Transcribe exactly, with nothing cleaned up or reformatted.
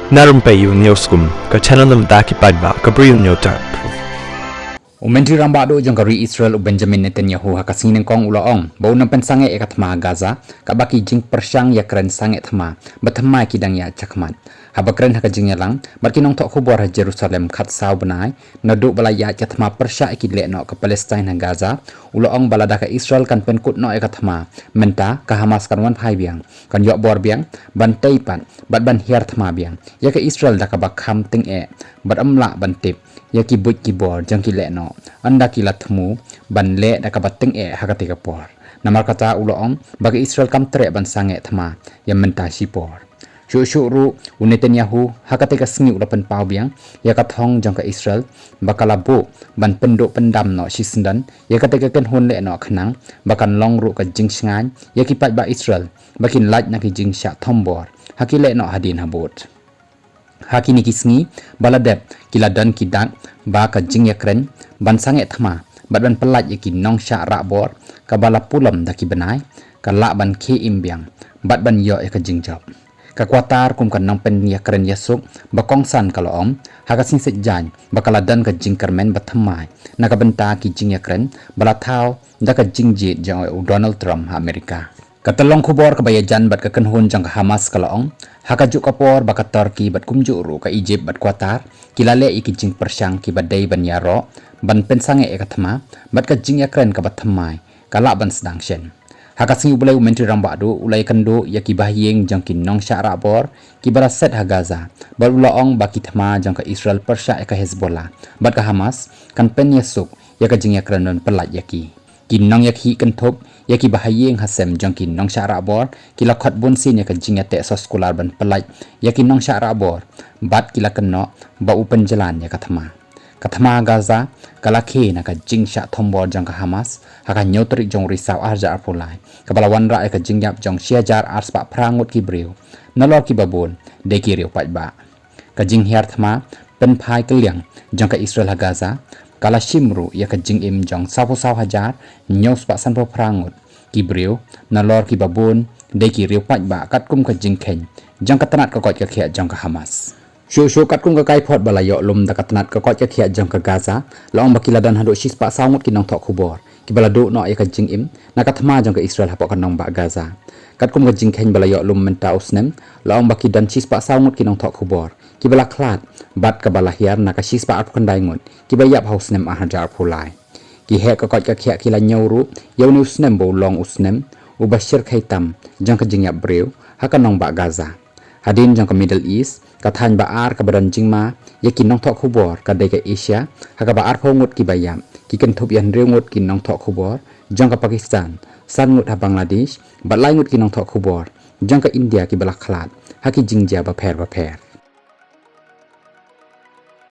Na rympei ïa u Newsroom, ka channel na bynta ki paidbah ka Bri u Hynñiewtrep. U Myntri Rangbah Duh jong ka ri Israel u Benjamin Netanyahu ha ka sngi nyngkong u la ong ba un ym pynsangeh ïa ka thma ha Gaza katba ki jingpyrshang ïakren sangeh thma ba thymmai ki dang ïaid shakhmat. Haba kren ha ka jingïalang bad ki nongthoh khubor ha Jerusalem khatsaw bnai naduh ba la ïaid ka thma pyrshah ïa ki lehnoh ka Palestine ha Gaza, u la ong ba lada ka Israel kan pynkut noh ïa ka thma, mynta ka Hamas kan wan phai biang, kan ïoh bor biang ban tei pat bad ban hiar thma biang ïa ka Israel da kaba kham tyngeh bad ym lah ban tip ïa ki buit ki bor jong ki lehnoh ynda ki la thmu ban leh da kaba tyngeh ha katei ka por. Namar kata u la ong ba ka Israel kam treh ban sangeh thma ïa mynta shipor. Shuh shuh ruh u Netanyahu ha katei ka sngi u la pynpaw biang ïa ka thong jong ka Israel ba ka la buh ban pynduh pyndam noh shisyndon ïa katei ka kynhun lehnoh khnang ba kan long ruh ka jingshngaiñ ïa ki paidbah Israel ba kin lait na ki jingshah thombor ha ki lehnoh hadien habud. Ha kine ki sngi ba la dep ki la don ki dak ba ka jingïakren ban sangeh thma bad ban pyllait ïa ki nongshah rahbor kaba la pulom da ki bnai ka lah ban khie im biang bad ban ïoh ïa ka jingjop. Ka Qatar kum ka nongpynïakren ïasuk ba kongsan ka la ong ha ka sngi Saitjaiñ ba ka la don ka jingkyrmen ba thymmai na ka bynta ki jingïakren ba la thaw da ka jingjied jong u Donald Trump ha Amerika. Ka tyllong khubor kaba ïajan bad ka kynhun jong ka Hamas ka la ong ha kajuh ka por ba ka Turkey bad kumjuh ruh ka Egypt bad Qatar ki la leh ïa ki jingpyrshang kiba dei ban ïaroh ban pynsangeh ïa ka thma bad ka jingïakren kaba thymmai ka lah ban sdang shen. Ha ka sngi U Blei u Myntri Rangbah Duh u la ïakynduh ïa ki bahaïing jong ki nongshah rahbor kiba la set ha Gaza bad u la ong ba ki thma jong ka Israel pyrshah ïa ka Hezbollah bad ka Hamas kan pynïasuk ïa ka jingïakren ban pyllait ïa ki. Ki nongïakhih kynthup ïa ki bahaïing ha sem jong ki nongshah rahbor ki la khot bunsien ïa ka jingïateh soskular ban pyllait ïa ki nongshah rahbor bad ki la kynnoh ba u pynjlan ïa ka thma. Ka thma Gaza ka la khie na ka jingshah thombor jong ka Hamas ha ka hynñiew tarik jong u Risaw arhajar arphew lai kaba la wanrah ïa ka jingïap jong shi hajar arspah phra ngut ki briew nalor kiba bun dei ki riew paidbah. Ka jinghiar thma pynphai kylliang jong ka Israel ha Gaza ka la shim ruh ïa ka jingim jong sawphew saw hajar hynñiewspah sanphew phra ngut ki briew nalor kiba bun dei ki riew paidbah katkum ka jingkheiñ jong ka tnat ka koit ka khiah jong ka Hamas. Shuh shuh katkum ka kaiphod ba la ïoh lum da ka tnat ka koit ka khiah jong ka Gaza, la ong ba ki la don haduh shispah saw ngut ki nongthoh khubor kiba la duh noh ïa ka jingim na ka thma jong ka Israel hapoh ka nongbah Gaza. Katkum ka jingkheiñ ba la ïoh lum mynta u snem, la ong ba ki don shispah saw ngut ki nongthoh khubor kiba la khlad bad kaba la hiar na ka shispah arphew khyndai ngut kiba ïap ha u snem arhajar arphew lai. Ki heh ka koit ka khiah ki la ñiew ruh ïa une u snem ba u long u snem uba shyrkhei tam jong ka jingïap briew ha ka nongbah Gaza. Hadien jong ka Middle East, ka thaiñ ba ar kaba don jingma ïa ki nongthoh khubor ka dei ka Asia, ha kaba arphew ngut kiba ïap ki kynthup ïa hynriew ngut ki nongthoh khubor jong ka Pakistan, san ngut ha Bangladesh bad lai ngut ki nongthoh khubor jong ka India kiba la khlad ha ki jingjia bapher bapher.